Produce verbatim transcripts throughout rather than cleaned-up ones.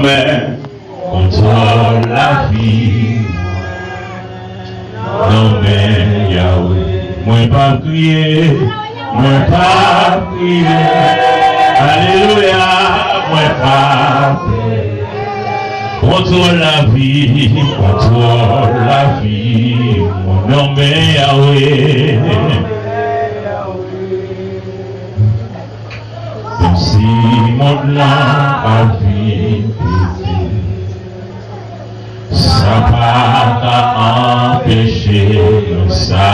Kontwòl lavi mwen nan men Yawe. Mwen p ap kriye, mwen p ap kriye. Alelouya, mwen p ap. Kontwòl lavi, kontwòl lavi mwen nan men Yawe. Menm si mond lan ap vin piti, sa pa ka anpeche nou sa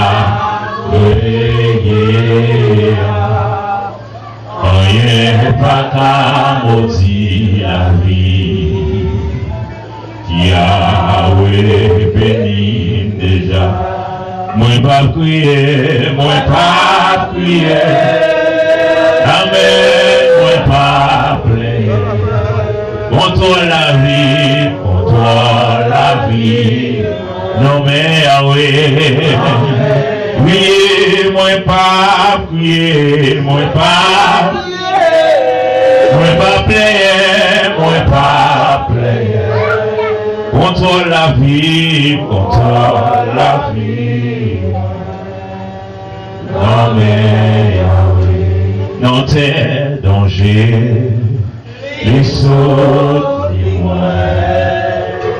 nou ye a. Anyen pa ka modi lavi. Yawe beni m deja. Mwen p ap kriye, mwen p ap kriye. Amèn, mwen p ap plenyen. Kontwòl lavi, kontwòl lavi nan men Yawe. Wi, mwen p ap kriye, mwen p ap, mwen p ap plenyen, mwen p ap plenyen. Kontwòl lavi, kontwòl lavi nan men Yawe. Nan tè danje, li soutni mwen.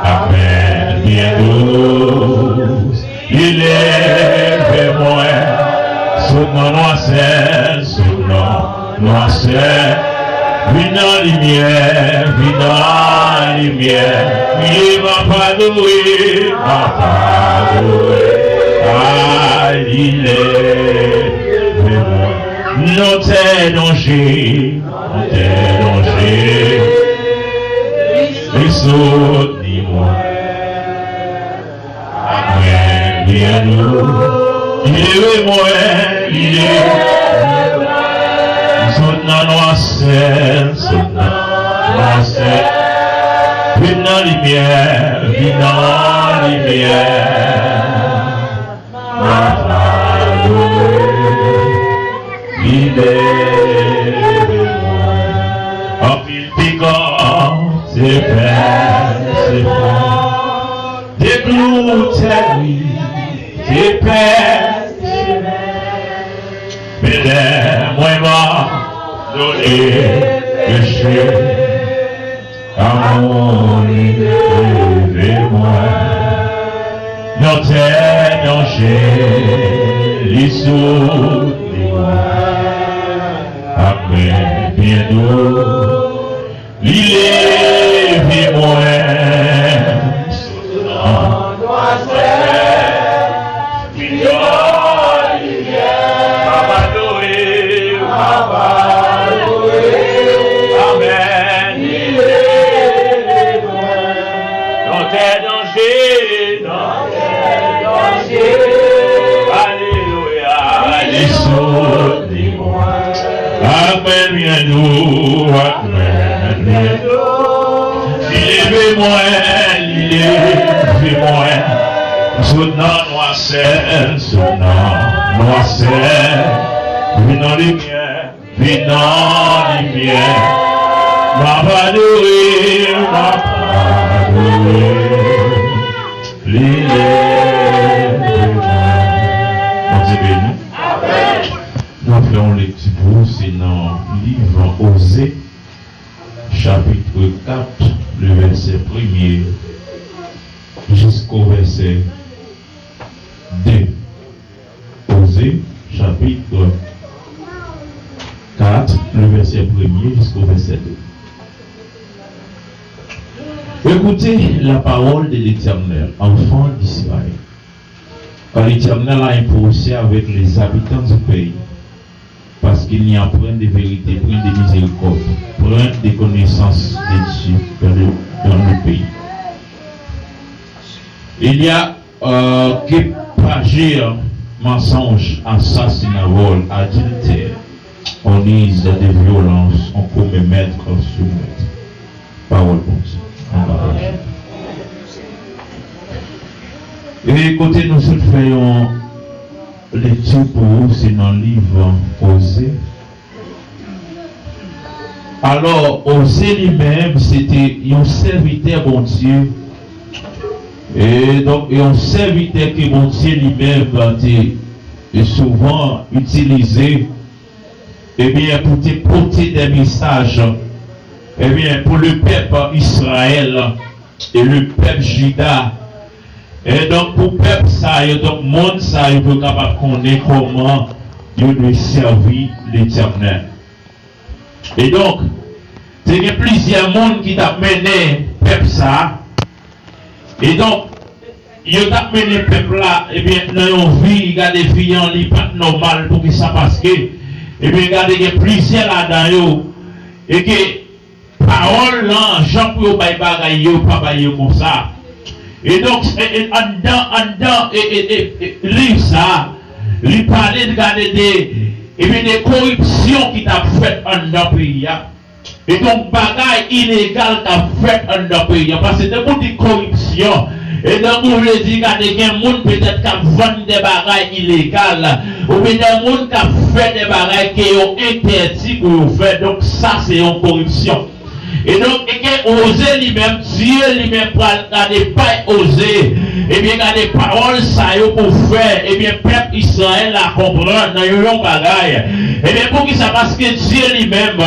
Ak men byen dous, li leve mwen. Sot nan nwasè, sot nan nwasè. Vin nan limyè, vin nan limyè. Wi, m ap adore, m ap adore. A, li leve mwen. Nan tè danje, nan tè danje, li soutni mwen. Mwen byen dou, li leve mwen, li leve. M sot nan nwasè, m sot nan nwasè. Vin nan limyè, vin nan limyè. M ap adore, li leve mwen. Anpil pikan te pèse fon, de klou tèri te pèse. Men lè mwen abandone peche, amou li leve mwen. Nan tè danje, li soutni mwen. Ak men byen dou, li leve mwen. Sot nan nwasè, vin nan limyè. M ap adore, m ap adore. Amèn. Li leve mwen. Nan tè danje, nan tè danje. Alelouya. Li soutni mwen. Ak men byen dou, ak men byen dou. Li leve mwen, li leve mwen. M sot nan nwasè, m sot nan nwasè. Vin nan limyè, vin nan limyè. M ap adore, m ap adore. Li leve mwen. Bondye beni. N ap fè yon lekti pou ou, se nan liv Oze, chapit kat, le vèsè premye jisko vèsè de. Oze, chapit kat, le vèsè premye jisko vèsè de. Écoutez la parole de l'Éternel, enfants d'Israël. Car l'Éternel a un procès avec les habitants du pays, parce qu'il n'y a point de vérité, point de miséricorde, point de connaissance de Dieu dans le, dans le pays. Il y a, euh, que parjure, mensonge, assassinat, vol, adultère, on use de violence, on commet meurtre sur meurtre. Pawòl Bondye. Ann pataje. E kote nou sot fè yon lekti pou ou, se nan liv Oze. Alò, Oze li menm, se te yon sèvitè Bondye. E donk, yon sèvitè ke Bondye li menm te e souvan itilize, ebyen, pou te pote de mesaj, ebyen, pou le pèp Izrayèl e le pèp Jida. E donk, pou pèp sa yo, donk, moun sa yo, pou yo kapab konnen kòman yo dwe sèvi Letènèl. E donk, te gen plizyè moun ki t ap mennen pèp sa a. E donk, yo t ap mennen pèp la, ebyen, nan yon vi, gade vi an, li pa t nòmal. Poukisa? Paske, ebyen, gade, gen plizyè ladan yo, e ke pawòl lan, jan pou yo bay bagay yo, pa bay yo konsa. E donk, e, e, anndan, anndan, e, e, e, e, liv sa a, li pale, gade, de, ebyen, de koripsyon ki t ap fèt anndan peyi a. E donk, bagay ilegal k ap fèt anndan peyi a. Paske depi w di koripsyon, e donk, ou vle di, gade, gen moun petèt k ap vann de bagay ilegal, oubyen de moun k ap fè de bagay ke yo entèdi pou yo fè. Donk, sa se yon koripsyon. E donk, e ke Oze li menm, Dye li menm pral gade bay Oze, ebyen, gade pawòl sa yo pou fè, ebyen, pèp Izrayèl la konprann nan yon, yon bagay. Ebyen, poukisa? Paske Dye li menm,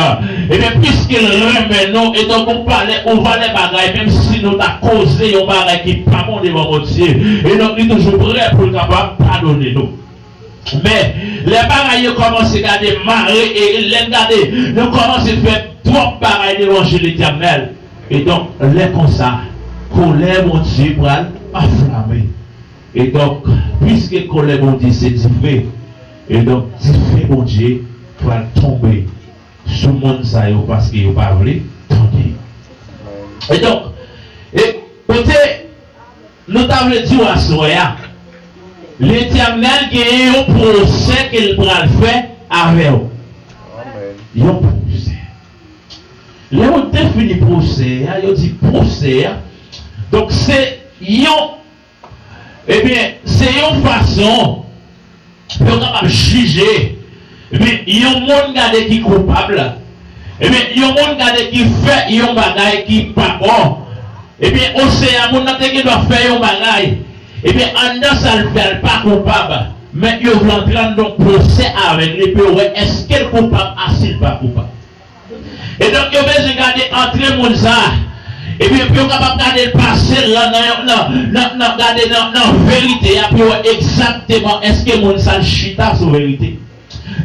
ebyen, piske l renmen nou, e donk, ou pale, ou valè bagay, menm si nou ta koze yon bagay ki pa bon devan Bondye, e donk, li toujou prè pou l kapab padone nou. Men, lè bagay yo kòmanse, gade, mare, e lè n gade, nou kòmanse fè twòp bagay devan je Letènèl. E donk, lè konsa, kolè Bondye pral anflame. E donk, piske kolè Bondye se dife, e donk, dife Bondye pral tonbe sou moun sa yo, paske yo pa vle tande. E donk, e kote nou ta vle di w aswè a, Letènèl genyen yon pwosè ke l pral fè avè w. Yon pwosè. Lè yo defini pwosè a, yo di pwosè a, donk, se yon, ebyen, se yon fason pou yo kapab jije, ebyen, yon moun, gade, ki koupab, ebyen, yon moun, gade, ki fè yon bagay ki pa bon, ebyen, oseyan, moun nan te gen dwa fè yon bagay, ebyen, anndan sa l fè a, l pa koupab, men yo vle antre anndan pwosè avèk li pou yo wè èske l koupab a si l pa koupab. E donk, yo bezwen gade antre moun sa a. Epi, pou yo kapab gade l pase l la nan, nan, nan, nan, gade nan, nan verite a, pou yo wè egzakteman èske moun sa a chita sou verite.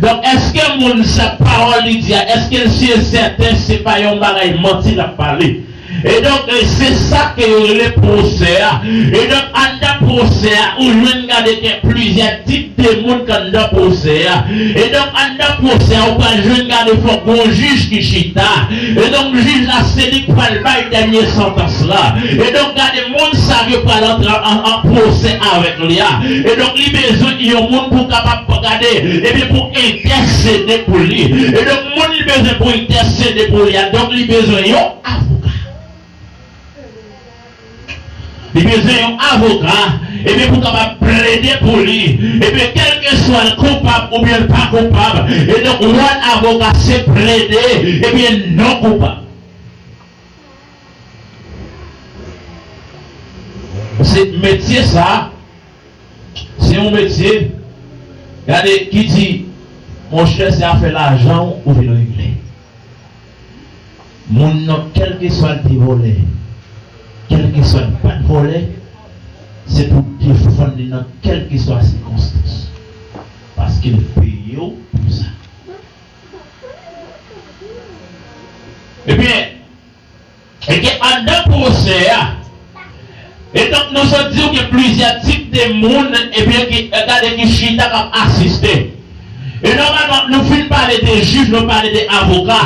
Donk, èske moun sa a, pawòl li di a, èske l si e sèten se pa yon bagay manti l ap pale? E donk, e se sa ke yo rele pwosè a. E donk, anndan pwosè a, ou jwenn gade gen plizyè tip de moun k anndan pwosè a. E donk, anndan pwosè a, ou pral jwenn gade fòk gon jij ki chita. E donk, jij la, se li k pral bay dènye santans la. E donk, gade moun sa yo pral antre an, an pwosè avèk li a. E donk, li bezwen yon moun pou kapab gade, epi pou entèsede pou li. E donk, moun li bezwen pou entèsede pou li a, donk, li bezwen yon avoka. Li bezwen yon avoka, ebyen, pou kapab plede pou li. Ebyen, kèlkeswa l koupab oubyen l pa koupab, e donk, wòl avoka se plede, ebyen, non koupab. Se metye sa, se yon metye, gade, ki di, monchè, se afè lajan w ou vin regle. Moun nan, kèlkeswa l te vòlè, kèlkeswa l pa t vòlè, se pou defann li nan kèlkeswa sikonstans. Paske l peye w pou sa. Ebyen, e ke anndan pwosè a, e donk, nou sot di w gen plizyè tip de moun, ebyen, ki, gade, ki chita k ap asiste. E nòmalman, nou fin pale de jij, nou pale de avoka.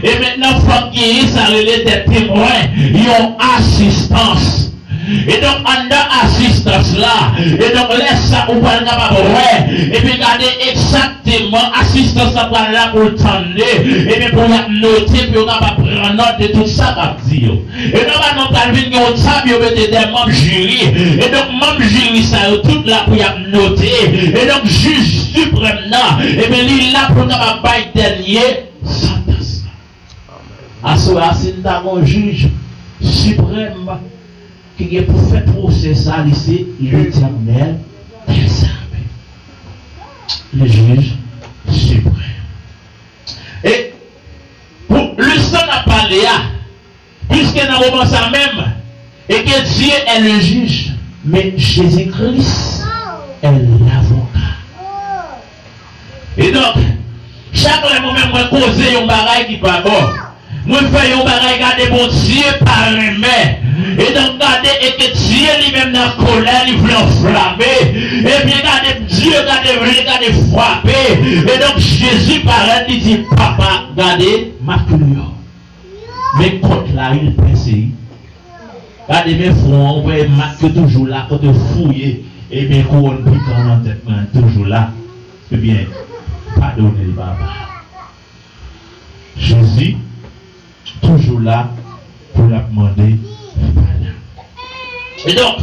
E mentnan, fòk genyen sa rele de temwen, yon asistans. E donk, anndan asistans la, e donk, lè sa, ou pral kapab wè, epi gade egzakteman asistans la pral la pou l tande, epi pou y ap note, pou yo kapab pran nòt de tout sa k ap di yo. E nòmalman, pral vin gen yon tab, yo mete de manm jiri. E donk, manm jiri sa yo tout la pou y ap note. E donk, jij siprèm nan, ebyen, li la pou l kapab bay dènye santans la. Aswè a, si n ta gen yon jij siprèm ki gen pou fè pwosè sa, li se Letènèl dèzame. Le jij siprèm. E pou leson n ap pale a, piske nan moman sa menm, et que Dieu est le juge, mais Jésus-Christ est l'avocat. E donk, chak lè mwen menm mwen koze yon bagay ki pa bon, mwen fè yon bagay gade Bondye pa renmen. E donk gade, et que Dieu li menm nan kòlè, li vle anflame. Ebyen gade Dye gade vle gade frape. E donk Jezi parèt, li di, Papa, gade, m ap touye w. Men kont la, il pèse. Gade men fwon an, ou wè mak yo toujou la, kote w fouye. Ebyen kouwòn pikan nan tèt mwen toujou la. Ebyen, padone l, Papa. Jezi toujou la pou l ap mande padon. E donk,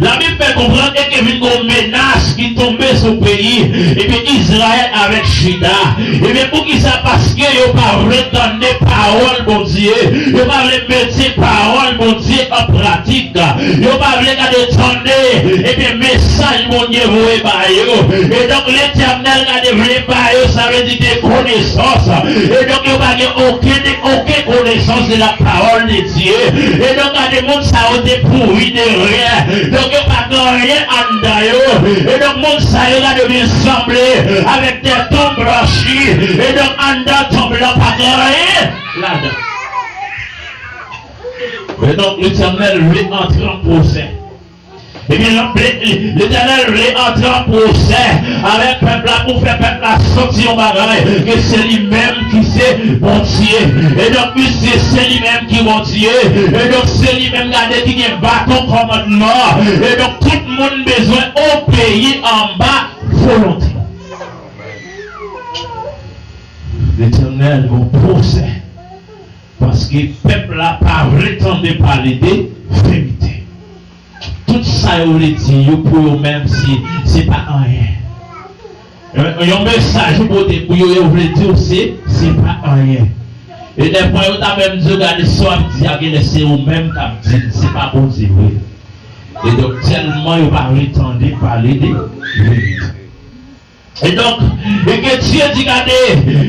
Labib fè konprann e ke vin gen yon menas ki tonbe sou peyi, ebyen Izrayèl avèk Jida. Ebyen poukisa? Paske yo pa vle tande pawòl Bondye, yo pa vle mete pawòl Bondye an pratik, yo pa vle gade tande, ebyen mesaj Bondye voye ba yo. E donk Letènèl gade vle ba yo, sa vle di de konesans. E donk yo pa gen okenn, okenn konesans de la parole de Dieu. E donk gade moun sa yo depouri de ryen. Donk yo pa gen anyen anndan yo. E donk moun sa yo gade vin sanble avèk de tonm blanchi. E donk anndan tonm lan pa gen anyen ladan. E donk Letènèl vle antre an pwosè. Ebyen, Letènèl vle antre an pwosè avèk pèp la pou fè pèp la santi yon bagay, ke se li menm ki se Bondye. E donk, piske se li menm ki Bondye, e donk se li menm gade ki gen baton kòmandman. E donk, tout moun bezwen obeyi anba volonte. Letènèl gon pwosè, paske pèp la pa vle tande pale de verite. Tout sa yo vle di yo pou yo menm se, se pa anyen. Yon, yon mesaj ou pote pou yo, yo vle di w se, se pa anyen. E dèfwa yo ta menm di w gade sa w ap di a genlè se ou menm k ap di l, se pa Bondye vre. E donk tèlman yo pa vle tande pale de verite. E donk, e ke Dye di gade,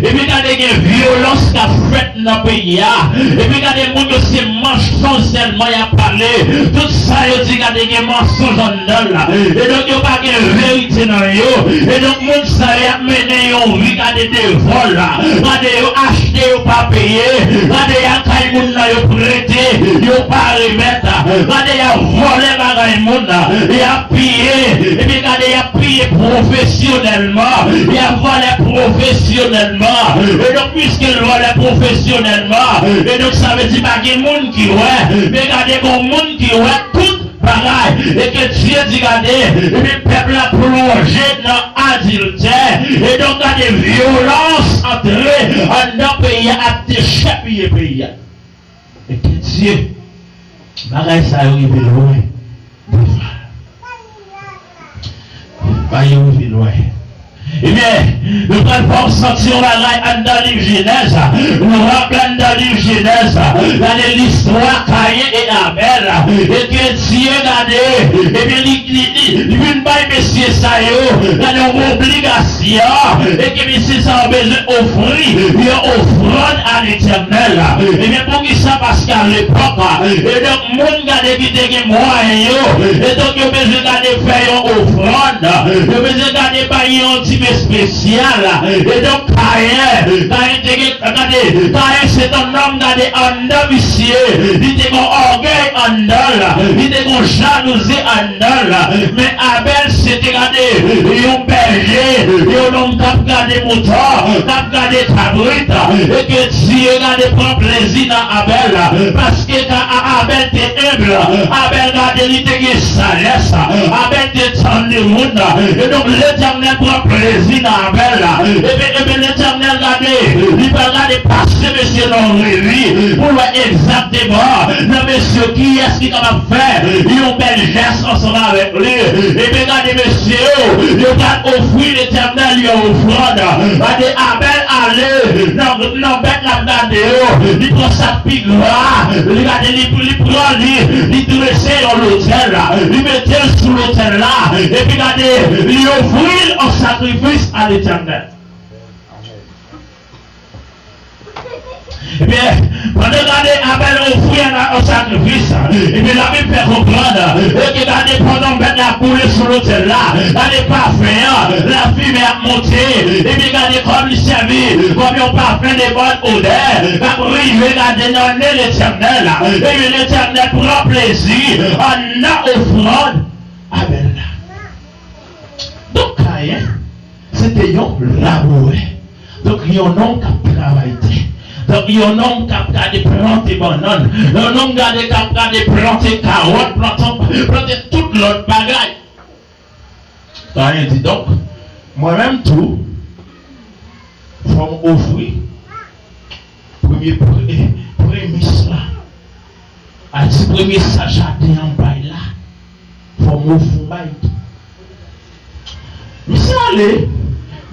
epi gade gen vyolans k ap fèt nan peyi a, epi gade moun yo se mansonj sèlman y ap pale, tout sa yo di gade gen mansonj anndan l, e donk yo pa gen verite nan yo, e donk moun sa yo y ap mennen yon vi gade de vòl, gade yo achte yo pa peye, gade y al kay moun nan yo prete, yo pa remèt, gade y ap vòlè bagay moun, y ap piye, epi gade y ap piye pwofesyonèlman, y ap vòlè pwofesyonèlman. E donk, piske l vòlè pwofesyonèlman, e donk, sa vle di pa gen moun ki wè, men gade gon moun ki wè tout bagay. E ke Dye di, gade, epi pèp la plonje nan adiltè. E donk, gade vyolans antre anndan peyi a, ap dechèpiye peyi a. E ke Dye, bagay sa yo rive lwen deja. Bagay yo rive lwen. Ebyen, nou pral fè w santi yon bagay anndan liv Jenèz. Nou raple anndan liv Jenèz. Gade listwa Kayen e Abèl. E ke Dye gade, ebyen, li, li, li, li vin bay mesye sa yo, gade yon obligasyon. E ke mesye sa yo bezwen ofri yon ofrann a Letènèl. Ebyen, poukisa? Paske alepòk, e donk, moun gade ki te gen mwayen yo, e donk yo bezwen gade fè yon ofrann, yo bezwen gade bay yon ti espesyal. E donk, Kayen, Kayen te gen, gade, Kayen se t yon nonm gade anndan misye, li te gen ògèy anndan l, li te gen jalouzi anndan l. Men Abèl se te gade yon bèje, yon nonm k ap gade mouton, k ap gade kabrit, e ke Dye gade pran plezi nan Abèl, paske ka A-, Abèl te enb, Abèl gade li te gen sajès, Abèl te tann de moun, e donk Letènèl pran plezi nan Abèl, ebyen, ebyen Letènèl gade, li pral gade pase mesye nan revi, pou l wè egzakteman nan mesye kiyès ki kapab fè yon bèl jès ansanm avèk li. Ebyen, gade mesye yo, yo pral ofri Letènèl yon ofrann. Gade Abèl, ale nan, nan bèt l ap gade yo, li pran sa k pi gra, li gade, li, li pran li, li drese yon lotèl, li mete l sou lotèl la, epi gade, li ofri l an sakrifis a Letènèl. Ebyen, pandan gade Abèl ofri an, an sakrifis, ebyen, Labib fè konprann, e ke gade pandan bèt la ap boule sou lotèl la, gade pafen an, lafimen ap monte, ebyen, gade kòm li sèvi kòm yon pafen de bòn odè, k ap rive gade nan nen Letènèl la, ebyen, Letènèl pran plezi anndan ofrann Abèl la. Donk, Kayen, se te yon labourè. Donk, yon nonm k ap travay tè. Donk, yon nonm k ap gade plante bannann. Yon nonm gade k ap gade plante kawòt, plante, plante tout lòt bagay. Kayen di, donk, mwen menm tou, fò m ofri premye pre-, premis la. A di premye sa jaden an bay la, fò m ofri w bay tou. Misye ale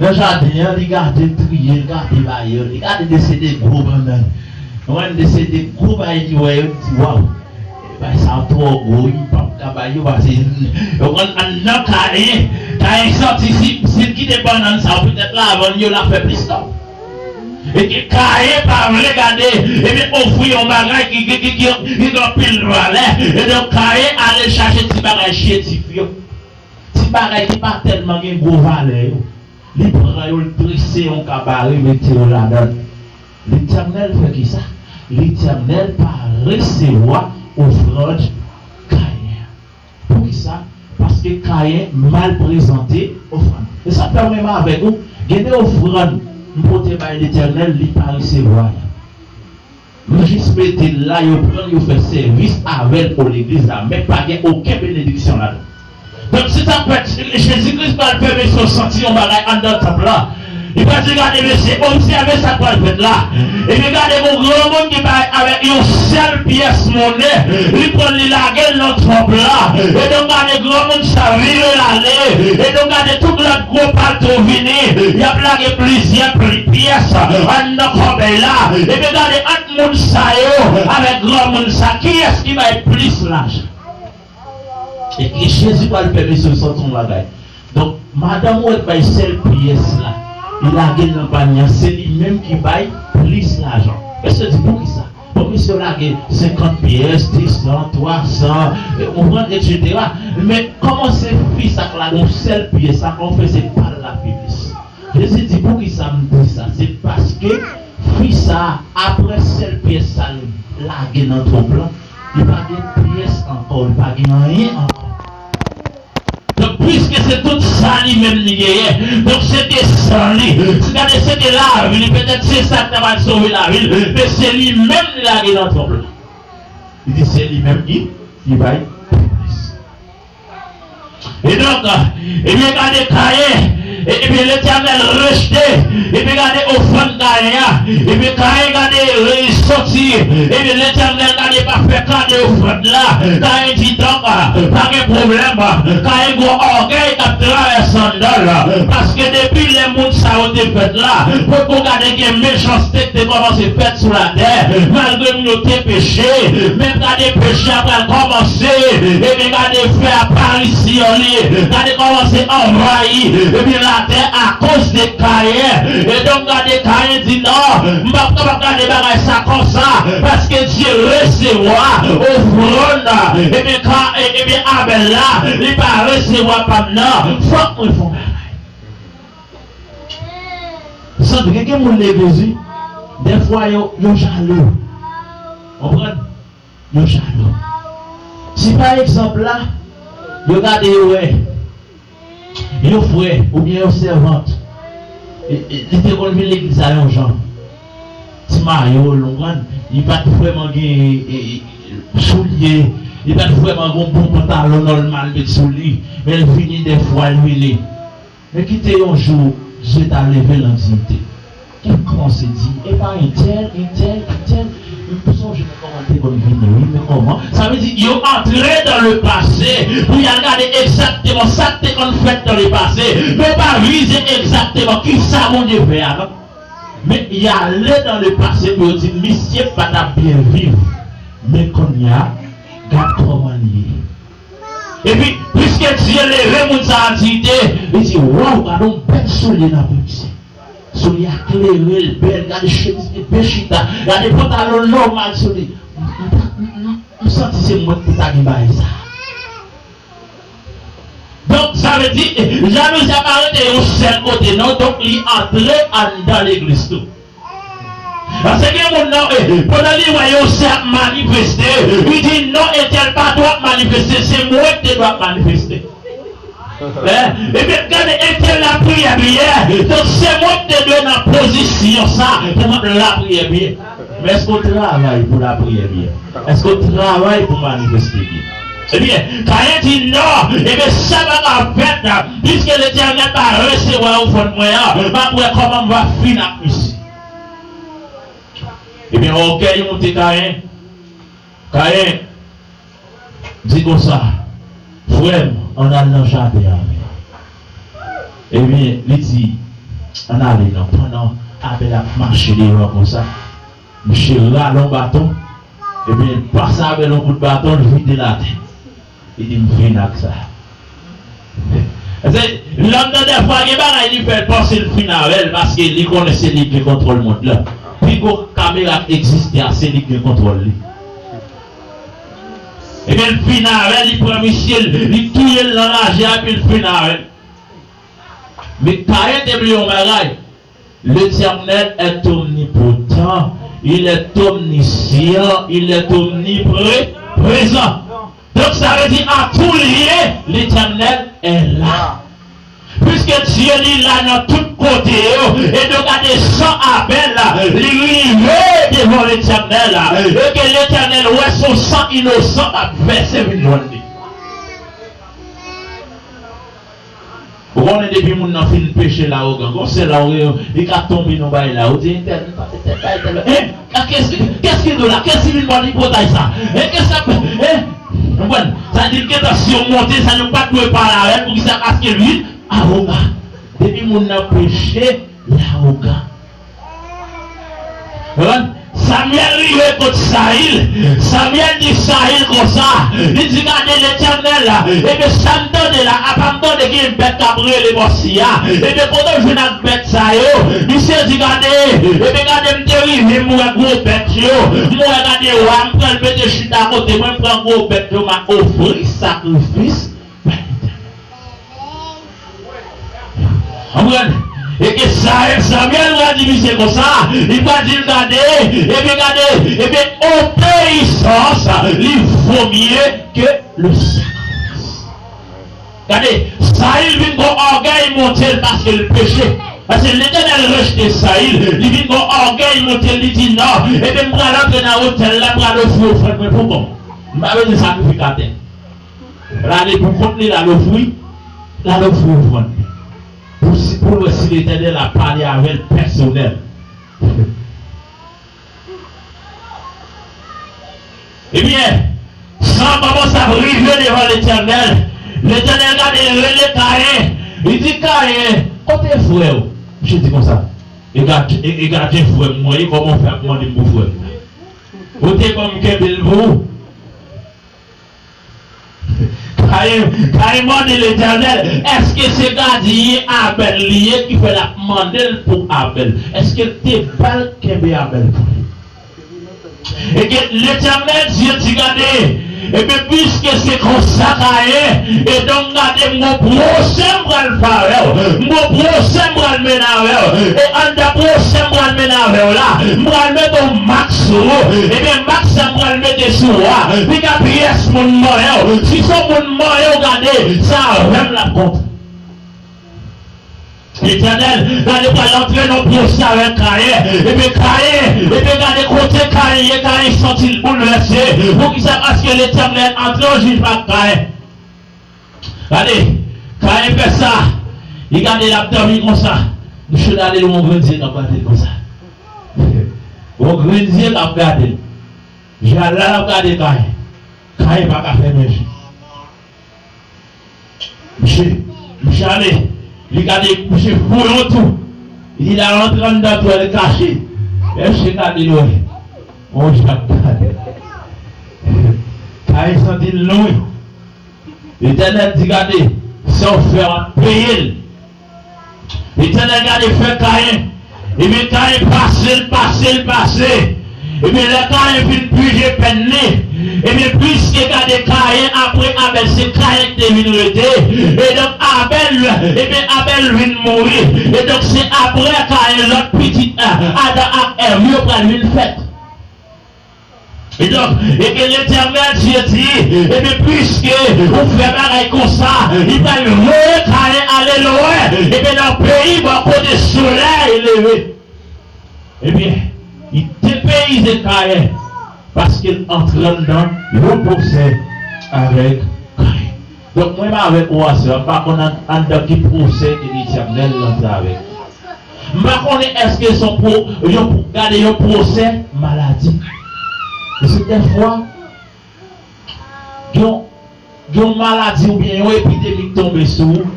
nan jaden an, li gade, l triye, l gade bay yo, li gade de se de gwo bannann. Ou konprann, de se de gwo bay li wè yo, li di, waw, bay sa twò gwo wi, m p ap ka bay yo, paske, ou konprann, anndan Kayen, Kayen santi si, si l kite bannann sa yo, petèt lavann yo, l ap fè plis tan. E ke Kayen pa vle gade, ebyen, ofri yon bagay ki, ki, ki, ki, ki gen anpil valè. E donk, Kayen ale chache ti bagay chétif yo. Ti bagay ki pa tèlman gen gwo valè yo. Li pran yo, l trese yon kabare, mete yo ladan l. Letènèl fè kisa? Letènèl pa resevwa ofrann Kayen. Poukisa? Paske Kayen mal prezante ofrann. E sa k fè mwen menm avèk ou, gen de ofrann m pote bay Letènèl, li pa resevwa yo. M jis mete l la, yo pran l, yo fè sèvis avè l o legliz la, men pa gen okenn benediksyon ladan. Donk, se sa k fèt, Jezi Kris pral fè mesye w santi yon bagay anndan tanp lan. Li pral di, gade, mesye, obsève sa k pral fèt la. Epi gade, gon granmoun ki bay avèk yon sèl pyès monnen, li pran l, li lage l nan twòp la. E donk, gade, granmoun sa vire l ale. E donk, gade, tout lòt gwo palto vini, y ap lage plizyè pli-, pyès anndan kòbèy la. Epi gade, ant moun sa yo avèk granmoun sa, kiyès ki bay plis lajan? E, e Jezi pral pèmèt yo santi yon bagay. Donk, madanm ou wè k bay sèl pyès la, li lage l nan panye an, se li menm ki bay plis lajan. Mesye di, poukisa? Bon, mesye lage senkant pyès, de san, twa san, e, ou konprann, etsetera. Men, kòman se fi sa k lage yon sèl pyès la, kòman fè se pa l la pi plis? Jezi di, poukisa m di sa? Se paske fi sa a, apre sèl pyès sa l lage nan twòp lan, li pa gen pyès ankò, li pa gen anyen ankò. Donk, piske se tout sa li menm li genyen, donk se te san li, se, gade, se te lavi li, petèt se sa k ta pral sove lavi l, men se li menm li lage nan twòp lan. Li di se li menm ki, ki bay pi plis. E donk, ebyen, gade Kayen, e, ebyen, Letènèl rejte, ebyen, gade ofrann Kayen an, ebyen, Kayen, gade, e, soti, ebyen, Letènèl, gade, pa fè kado ofrann la. Kayen di, donk, pa gen pwoblèm, Kayen gon ògèy k ap travèse anndan l, paske depi lè moun sa yo te fèt la, potko gade gen mechanste te kòmanse fèt sou latè, malgre moun yo te peche, men gade peche a pral kòmanse, ebyen gade fè aparisyon li, gade kòmanse anvayi, ebyen latè akoz de Kayen. E donk gade Kayen di non, m p ap kapab gade bagay sa konsa, paske Dye resevwa ofrann, ebyen Ka-, e, ebyen Abèl la, li pa resevwa pa m nan, fòk mwen fè yon bagay. Sandre, gen moun legliz, wi. Dèfwa, yo, yo jalou. Konprann? Yo jalou. Si, pa egzanp, la, yo gade, yo wè yon frè oubyen yon sèvant, e, e, li te konn vin legliz la yon jan. Ti mayo l, ou konprann? Li pa t vrèman gen, e, e, soulye. Li pa t vrèman gen yon bon pantalon nòmal met sou li. Men l vini, dèfwa, l vini. Men kite yon jou, Dye ta leve l an diyite. Li kòmanse di, e pa entèl, entèl, entèl. M sonje men kòman l te konn vini, wi, men kòman. Sa vle di, yo antre dans le passé pou y al gade egzakteman sa k te konn fèt dans le passé. Men yo pa vize egzakteman kisa Bondye fè a, non. Men y ale nan lepase pou yo di misye pa t ap byen viv. Men kounye a, gad kòman li ye. Epi, piske Dye leve moun sa a an diyite, li di, waw, gade yon bèl soulye nan pye misye. Soulye a klere, l bèl, gade chemiz li byen chita, gade pantalon l nòmal sou li. M, m, m, m, m santi se mwen ki ta gen bagay sa. Donk, sa vle di, jalouzi a pa rete yon sèl kote, non. Donk, li antre anndan legliz tou. Paske gen moun nan, eh, pandan li wè yon sè ap manifeste, li di, non, entèl pa dwe ap manifeste, se mwen ki te dwe ap manifeste. Eh, ebyen, gade, entèl lapriyè byen, donk se mwen ki te dwe nan pozisyon sa pou m ap lapriyè byen. Men èske w travay pou lapriyè byen? Èske w travay pou manifeste byen? Ebyen, Kayen di non, ebyen sa pa ka fèt, piske Letènèl pa resevwa ofrann mwen an, m ap wè kòman m va fin ak misye. Ebyen, ògèy monte Kayen. Kayen di konsa, frè m, ann al nan jaden avè m. Ebyen, li di, ann ale non. Pandan Abèl ap mache deyò konsa, misye rale yon baton, ebyen, l pase Abèl yon kout baton, l vide l atè. Li di, m fin ak sa. Paske lòm nan dèfwa gen bagay li fè l panse l fin avè l paske li konnen se li ki gen kontwòl mond lan. Pi gwo kamera k egziste a, se li ki gen kontwòl li. Ebyen, l fin avè l, li pran misye, li touye l nan raje a, epi l fin avè l. Men Kayen te bliye yon bagay. L'Éternel est omnipotent, il est omniscient, il est omniprésent. Donk, sa vle di, à tous lieux, Letènèl est la. Piske Dye li la nan tout kote yo, e nou gade san Abèl la, li rive devan Letènèl la, e ke Letènèl wè se yon san inosan k ap vèse vin jwenn li. Ou konnen depi moun nan fin peche lawogan, gon sèl lawogan, li ka tonbe nan bagay la. Ou di, entèl, entèl, entèl, entèl, en? Qu'est-ce qui, qu'est-ce qui nous là? Qu'est-ce qui vin bò tripotay sa? En, qu'est-ce qui, en? Ou konprann? Sa di l gentan simonte, sa nou pa t dwe pale avè l, poukisa? Paske li awogan. Depi moun nan peche, lawogan. Konprann? Samyèl rive kot Sayil. Samyèl di Sayil konsa, li di, gade Letènèl la, ebyen sa m tande la, apa m tande gen bèt k ap rele bò si a. Ebyen kote w jwenn ak bèt sa yo? Misye di, gade, ebyen gade m te rive, m wè gwo bèt yo, m wè gade wa, m pran l mete chita kote mwen, m pran gwo bèt yo, m a ofri sakrifis. Konprann? E ke sa, Samyèl pral di misye konsa, li pral di l, gade, ebyen gade, ebyen obeyisans li vo mye ke le sakrifis. Gade, Sayil vin gon ògèy monte l paske l peche. Paske Letènèl rejte Sayil, li vin gon ògèy monte l, li di, non, ebyen m pral antre nan otèl la, m pral ofri ofrann mwen pou kò m. M pa bezwen sakrifikatè. L ale pou kont li, l al ofri, l al ofri ofrann li. Pou si, pou l wè si Letènèl ap pale avè l pèsonèl. Ebyen, san kòmanse ap rive devan Letènèl. Letènèl gade, l rele Kayen. Li di, Kayen, kote frè w? Misye di konsa, e gadyen, e, e gadyen frè m mwen ye, kòman w fè ap mande m pou frè m? Ou te ban m kenbe l pou ou. Kayen, Kayen mande Letènèl, èske se gadyen Abèl li ye ki fè l ap mande l pou Abèl? Èske l te ba l kenbe Abèl pou li? E ke Letènèl Dye di, gade, ebyen, piske se konsa Kayen, e donk, gade, m gon pwosè m pral fè avè w, m gon pwosè m pral mennen avè w, e anndan pwosè m pral mennen avè w la, m pral mete yon mak sou ou. Ebyen, mak sa m pral mete sou ou a, piga pyès moun manyen w. Si se yon moun manyen w, gade, se avè m l ap kontre. Letènèl, gade, pral antre nan pwosè avèk Kayen. Ebyen, Kayen, ebyen, gade kote Kayen ye, Kayen santi l boulvèse. Poukisa? Paske Letènèl antre an jijman ak Kayen. Gade, Kayen fè sa. Li gade, l ap dòmi konsa. Misye gade l, yon grenn zye k ap gade l konsa. Yon grenn zye k ap gade l. Je a la, l ap gade Kayen. Kayen pa ka fèmen je. Misye, misye ale. Li gade, misye fouye yon twou. Li di l al rantre anndan twou, l kache. Èske Kayen wè? On jan Kayen. Kayen santi l lwen. Letènèl di, gade, sa w fè a, w ap peye l. Letènèl gade fè Kayen. Ebyen, Kayen pase l, pase l, pase. Ebyen, lè Kayen fin pije pèn li, ebyen, pliske gade Kayen apre Abèl, se Kayen ki te vin rete. E donk, Abèl, ebyen, Abèl vin mouri. E donk, se apre Kayen lòt pitit, eh, Adan ak Èv yo pral vin fèt. E donk, e ke Letènèl Dye di, ebyen, piske ou fè bagay konsa, li pral voye Kayen ale lwen, ebyen, nan peyi bò kote solèy leve. Ebyen, li depeyize Kayen, paske l antre anndan yon pwosè avèk Kayen. Donk, mwen menm avèk ou aswè a, m pa konn an-, anndan ki pwosè ke Letènèl antre avèk ou. M pa konnen èske se yon pwo-, yon pwo-, gade yon pwosè maladi. Paske dèfwa, gen yon, gen yon maladi oubyen yon epidemi k tonbe sou ou,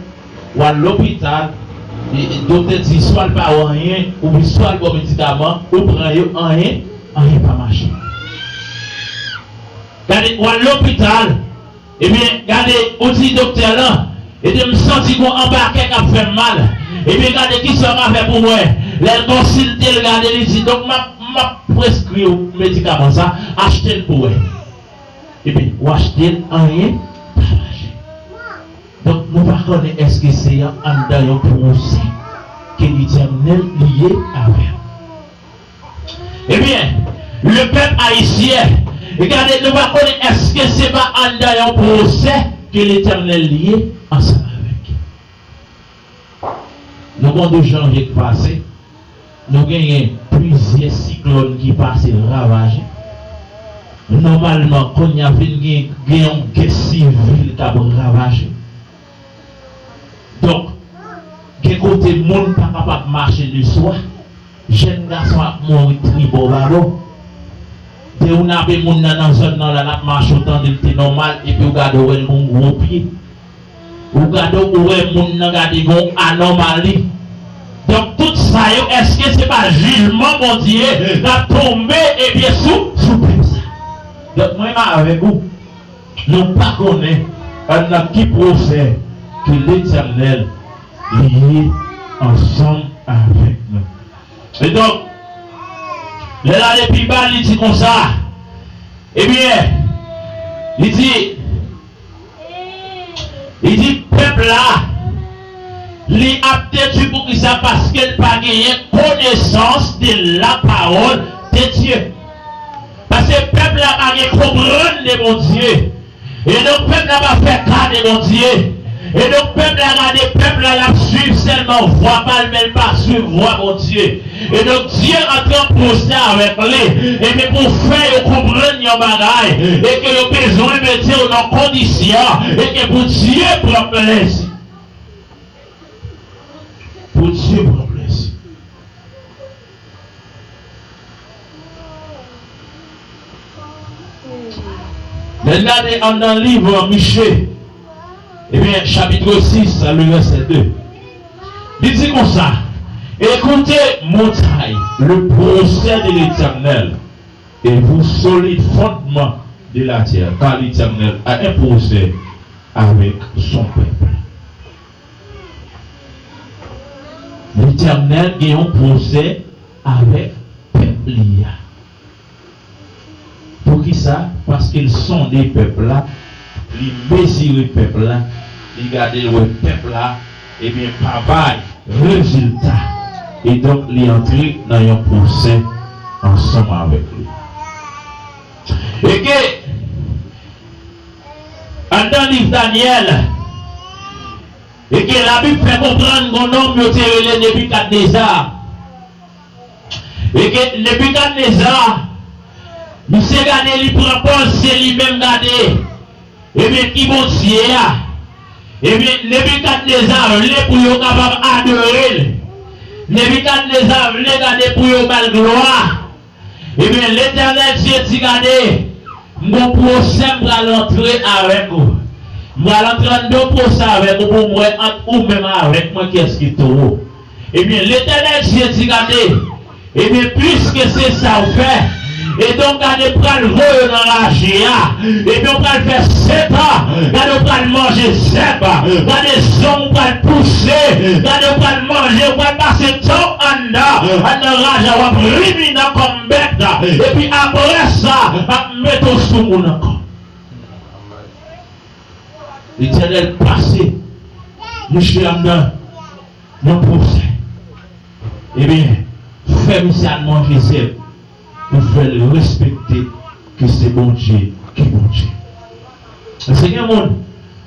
w al lopital, e, e, doktè di swa l pa wè anyen, oubyen swa l ba w medikaman, ou pran yo, anyen, anyen pa mache. Gade, w al lopital, ebyen, gade, ou di doktè lan, ebyen, m santi gon anba kè k ap fè m mal. Ebyen, gade kisa w ka fè pou mwen. Lè l konsilte l, gade, li di, donk, m ap, m ap preskri w medikaman sa, achte l pou w wè. Ebyen, w achte l, anyen pa mache. Donk, nou pa konnen èske se an, anndan yon pwosè ke Letènèl li ye avè w. Ebyen, lepèp ayisyen, gade, nou pa konnen èske se pa anndan yon pwosè ke Letènèl li ye ansanm avèk. Nou konn tou janvye k pase, nou genyen plizyè siklòn ki pase ravaje. Nòmalman, kounye a vin gen, gen yon gè sivil k ap ravaje. Donk, gen kote moun pa kapab mache leswa. Jèn gason ap mouri tribò babò. Deyoun ape moun nan nan zòn nan la, l ap mache, ou tande l te nòmal, epi ou gade, ou wè l gon gwo pye. Ou gade, ou wè moun nan, gade, gon anòmali. Donk, tout sa yo, èske se pa jijman Bondye k ap tonbe, ebyen, sou, sou pèp sa? Donk, mwen menm avèk ou, nou pa konnen anndan ki pwosè ke Letènèl li ye ansanm avèk nou. E donk, lè l ale pi ba, li di konsa, ebyen, li di, li di, pèp la, li ap detwi. Poukisa? Paske l pa genyen konesans de la parole de Dieu. Paske pèp la pa gen konprann de Bondye. E donk, pèp la pa fè ka de Bondye. E donk, pèp la, gade, pèp la, l ap swiv sèlman vwa pa l, men l pa swiv vwa Bondye. E donk, Dye antre an pwosè avèk li. Ebyen, pou fè yo konprann yon bagay, e ke yo bezwen mete yo nan kondisyon, e ke pou Dye pran plezi. Pou Dye pran plezi. Lè n gade anndan liv Miche, ebyen, chapit sis, le vèsè de, li di konsa, écoutez, montagnes, le procès de l'Éternel, et vous, solides fondements de la terre, car l'Éternel a un procès avec son peuple. Letènèl gen yon pwosè avèk pèp li a. Poukisa? Paske l sonde pèp la, li mezire pèp la, li gade, l wè pèp la, ebyen, pa bay rezilta. E donk, li antre nan yon pwosè ansanm avèk li. E ke, anndan liv Danyèl, e ke Labib fè konprann gon nonm yo te rele Nebikadneza. E ke Nebikadneza, misye gade, li pran pòz, se li menm, gade, ebyen, ki Bondye a. Ebyen, Nebikadneza vle pou yo kapab adore l. Nebikadneza vle, gade, pou yo ba l glwa. Ebyen, Letènèl Dye di, gade, m gon pwosè m pral antre avèk ou. M pral antre anndan pwosè avèk ou pou m wè ant ou menm avèk mwen kiyès ki towo. Ebyen, Letènèl Dye di, gade, ebyen, piske se sa w fè, edonk, gade, m pral voye w nan raje a, ebyen, w pral fè sèt an, gade, w pral manje zèb, gade, zong ou pral pouse, gade, w pral manje, w pral pase tan w anndan, anndan raje a, w ap riminen kòm bèt, epi apre sa, m ap mete w sou moun ankò. Letènèl pase mouche a anndan yon pwosè. Ebyen, fè misye al manje zèb pou fè l respekte ke se Bondye ki Bondye. Paske gen moun,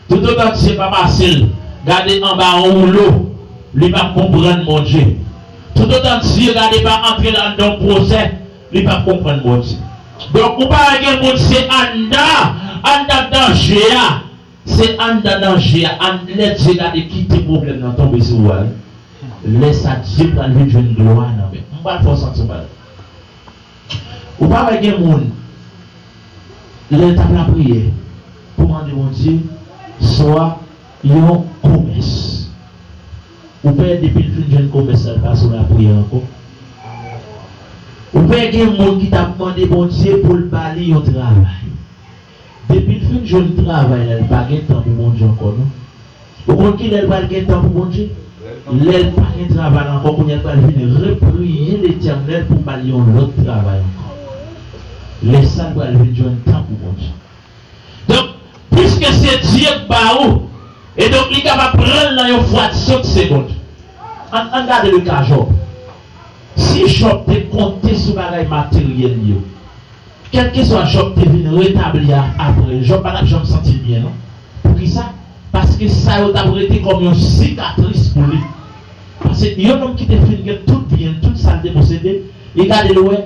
toutotan Dye pa pase l gade anba yon woulo, li p ap konprann Bondye. Toutotan Dye gade pa antre l anndan yon pwosè, li p ap konprann Bondye. Donk, ou pa wè gen moun se anndan, anndan danje a, se anndan danje a, ann, lè Dye gade kite pwoblèm nan tonbe sou ou a, wi. Lè sa, Dye pral vin jwenn glwa nan men. M pral fè w santi yon bagay. Ou pa wè gen moun, lè l t ap lapriyè pou mande Bondye, swa yon komès. Ou pè depi l fin jwenn komès la, l pa sou lapriyè ankò. Ou pè gen moun ki t ap mande Bondye pou l ba li yon travay. Depi l fin jwenn travay la, li pa gen tan pou Bondye ankò, non. Ou konn kilè l pral gen tan pou Bondye? Lè l pa gen travay la ankò, kounye a l pral vin repriye Letènèl pou ba l yon lòt travay ankò. Lè sa, l pral vin jwenn tan pou Bondye. Donk, piske se Dye k ba ou, e donk li kapab pran l nan yon fraksyon de segond. Ann, ann gade le ka Jòb. Si Jòb te konte sou bagay materyèl yo, kèlkeswa Jòb te vin retabli a, apre, Jòb pa t ap janm santi l byen, non. Poukisa? Paske sa yo t ap rete kòm yon sikatris pou li. Paske yon nonm ki te fin gen tout byen l, tout sa l te posede, li gade l wè,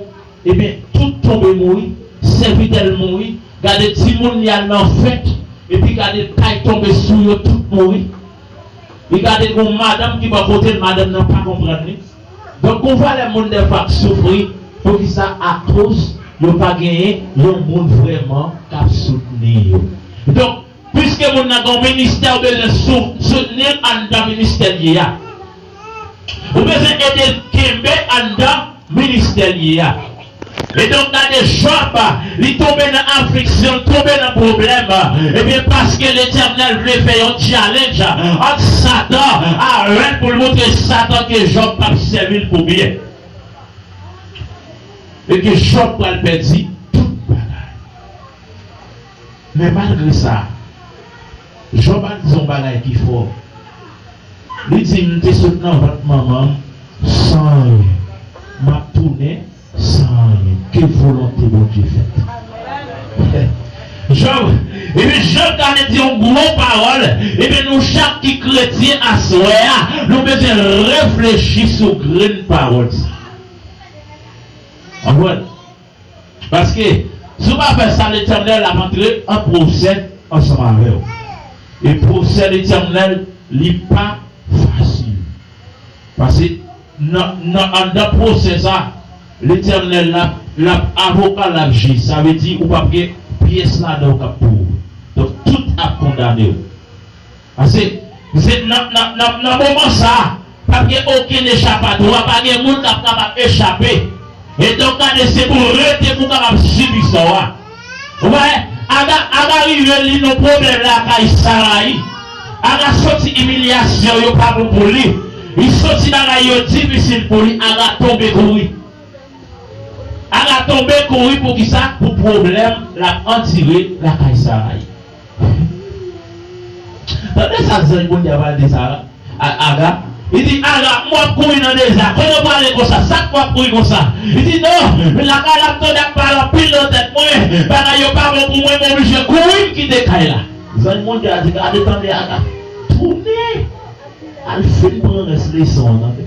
ebyen, tout tonbe mouri, sèvitè l mouri, gade timoun li al nan fèt, epi gade kay tonbe sou yo, tout mouri. Li gade gon madanm ki bò kote l, madanm nan pa konprann li. Donk, gon valè moun dèfwa k soufri, poukisa? Akoz yo pa genyen yon moun vrèman k ap soutni yo. Donk, piske moun nan gon ministè, ou bezwen sou-, soutni l anndan ministè l ye a. Ou bezwen ede l kenbe anndan ministè l ye a. E donk, gade Jòb, li tonbe nan afliksyon, li tonbe nan pwoblèm. Ebyen, paske Letènèl vle fè yon challenge ant Satan avè l pou l montre Satan ke Jòb p ap sèvi l pou byen. E ke Jòb pral pèdi tout bagay. Men malgre sa, Jòb al di yon bagay ki fò. Li di, "M te sot nan vant manman m san anyen. M ap tounen san anyen. Ke volonte Bondye fèt." Jòb, epi Jòb ta vle di yon gwo pawòl, epi nou chak ki kretyen aswè a, nou bezwen reflechi sou grenn pawòl sa. Konprann? Paske, si w pa fè sa, Letènèl ap antre an pwosè ansanm avè w. E pwosè Letènèl, li pa fasil. Paske, nan, nan, anndan pwosè sa, Letènèl l ap, l ap avoka, l ap jij. Sa vle di, ou p ap gen pyès ladan w k ap pou ou. Donk, tout ap kondane w. Paske, se nan, nan, nan, nan moman sa a, p ap gen okenn echapadwa, pa gen moun k ap kapab echape. E donk, gade, se pou w rete pou w kapab sibi sò a. Ou wè, Aga, Aga rive li nan pwoblèm lakay Sarayi. Aga soti imilyasyon yo pa bon pou li. Li soti bagay yo difisil pou li. Aga tonbe kouri. Aga tonbe kouri poukisa? Pou pwoblèm l ap andire lakay Sarayi. Tande sa zanj Bondye a pral di Sara, a, Aga. Li di, "Aga, m w ap kouri nan deza. Kote w prale konsa? Sa k w ap kouri konsa?" Li di, "Non, lakay la m tande ap pale anpil nan tèt mwen. Bagay yo pa bon pou mwen, m oblije kouri m kite kay la." Zanj Bondye a di, "Gade, tande, Aga. Tounen al fin pran rès leson an, tande."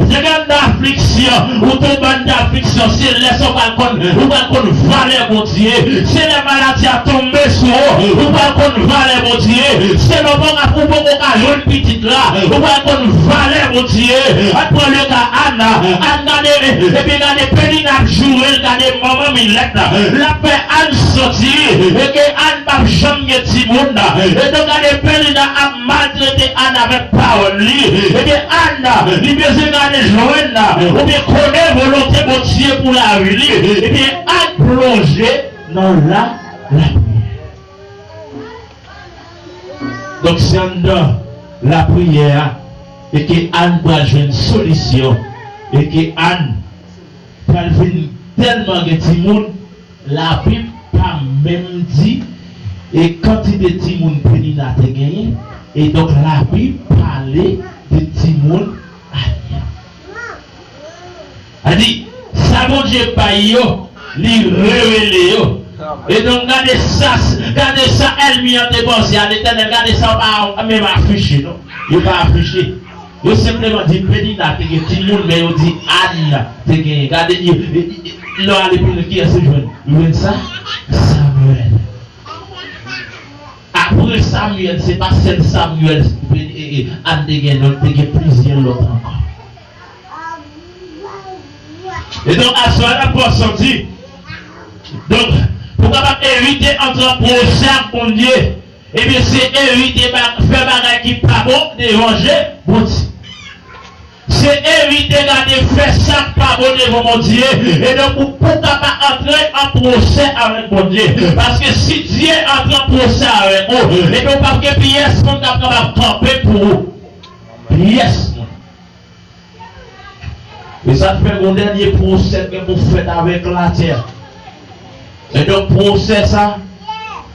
Se lè anndan afliksyon, ou tonbe anndan afliksyon, se lè sa w pral konn, ou pral konn valè Bondye. Se lè maladi a tonbe sou ou, ou pral konn valè Bondye. Se lè w poko ka, ou poko ka jwenn pitit la, ou pral konn valè Bondye. Ann pran le ka Ann. Ann gade, epi gade Penina ap joure l, gade manman Milèt. L ap fè Ann santi, e ke Ann p ap janm gen timoun. E donk gade Penina ap maltrete Ann avèk pawòl li. Ebyen, Ann, li bezwen gade jwenn, oubyen konnen volonte Bondye pou lavi li. Ebyen, Ann plonje nan la, lapriyè. Donk, se anndan lapriyè a, e ke Ann pral jwenn solisyon, e ke Ann pral vin tèlman gen timoun, Labib pa menm di e kantite timoun Penina te genyen, e donk Labib pale de timoun Ann. Sa di, sa Bondye bay yo, li revele yo. E donk, gade sa, gade sa ènmi an te panse a Letènèl, gade sa yo pa menm afiche, non. Yo pa afiche. Yo senpleman di Penina te gen timoun, men yo di Ann te genyen. Gade, yo, yo, yo, lè w ale pi lwen, kiyès yo jwenn? Yo jwenn sa? Samyèl. Apre Samyèl, se pa sèl Samyèl, e, e, Ann te gen, non, te gen plizyè lòt ankò. E donk, aswè a, n ap pran santi. Donk, pou kapab evite antre an pwosè ak Bondye, ebyen, se evite ba-, fè bagay ki pa bon devan je Bondye. Se evite gade fè sa k pa bon devan Bondye. E donk, ou, pou w kapab antre an pwosè avèk Bondye. Paske si Dye antre an pwosè avèk ou, ebyen, ou p ap gen pyès moun k ap kapab kanpe pou ou. Pyès moun. E sa k fè gon dènye pwosè k gen pou fèt avèk latè. E donk, pwosè sa,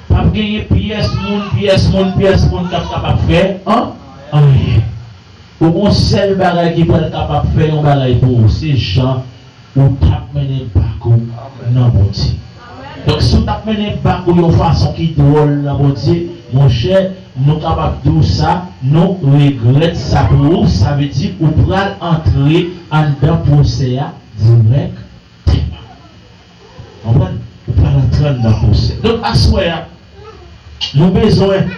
p ap genyen pyès moun, pyès moun, pyès moun k ap kapab fè an, anyen. Ou gon sèl bagay ki pral kapab fè yon bagay pou ou, se jan ou t ap mennen bak ou nan Bondye. Donk, si w t ap mennen bak ou yon fason ki dwòl nan Bondye, monchè, nou kapab di w sa, nou regrèt sa pou ou, sa vle di ou pral antre anndan pwosè a dirèkteman. Konprann? Ou pral antre anndan pwosè. Donk, aswè a, nou bezwen,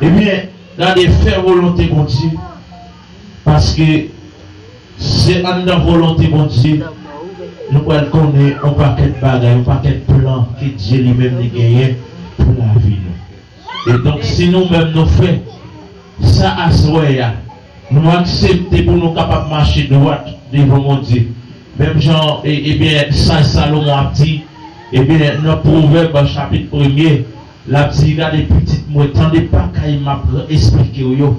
ebyen, gade fè volonte Bondye, paske se anndan volonte Bondye nou pral konnen yon pakèt bagay, yon pakèt plan ke Dye li menm li genyen pou lavi nou. E donk, si nou menm nou fè sa aswè a, nou aksepte pou nou kapab mache dwat devan Bondye. Menm jan, e, ebyen, saj Salomon ap di, ebyen, nan Pwovèb chapit premye, l ap di, gade pitit mwen, tande bagay m ap esplike w yo.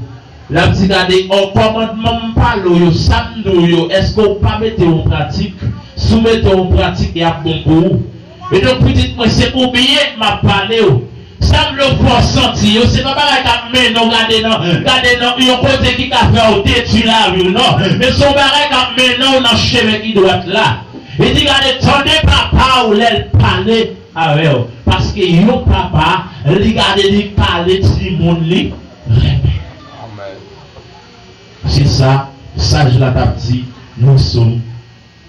L ap di, gade, ò, kòmandman m pale w yo, sa m di w yo, èske w pa mete yo an pratik? Si w mete yo an pratik, y ap bon pou ou. E donk, pitit mwen, se pou byen m ap pale w. Sa m vle w fè w santi yo, se pa bagay k ap mennen w gade nan, gade nan yon kote ki ka fè w detwi lavi w, non. Men se yon bagay k ap mennen w nan chemen ki dwat la. Li di, gade, tande papa w lè l pale avè w. Paske yon papa, li gade, li pale timoun li renmen. Amèn. Se sa, saj la t ap di, nan Sòm.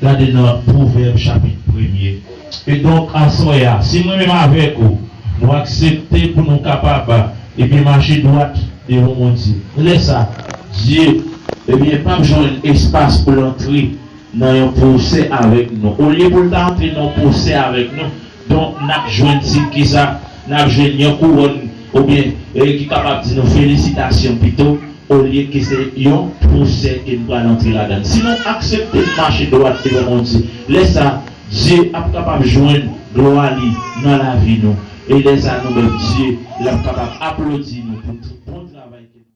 Gade nan Pwovèb chapit premye. E donk, aswè a, si mwen menm avèk ou, nou aksepte pou nou kapab, ebyen, mache dwat devan Bondye. Lè sa, Dye, ebyen, p ap jwenn espas pou l antre nan yon pwosè avèk nou. Olye pou l ta antre nan yon pwosè avèk nou, donk, n ap jwenn, si kisa, n ap jwenn yon kouwòn, oubyen, e, ki kapab di nou felisitasyon pito, olye ke se yon pwosè ke n pral antre ladan l. Si nou aksepte mache dwat devan Bondye, lè sa, Dye ap kapab jwenn glwa li nan lavi nou. E lè sa, nou menm, Dye, l ap kapab aplodi nou.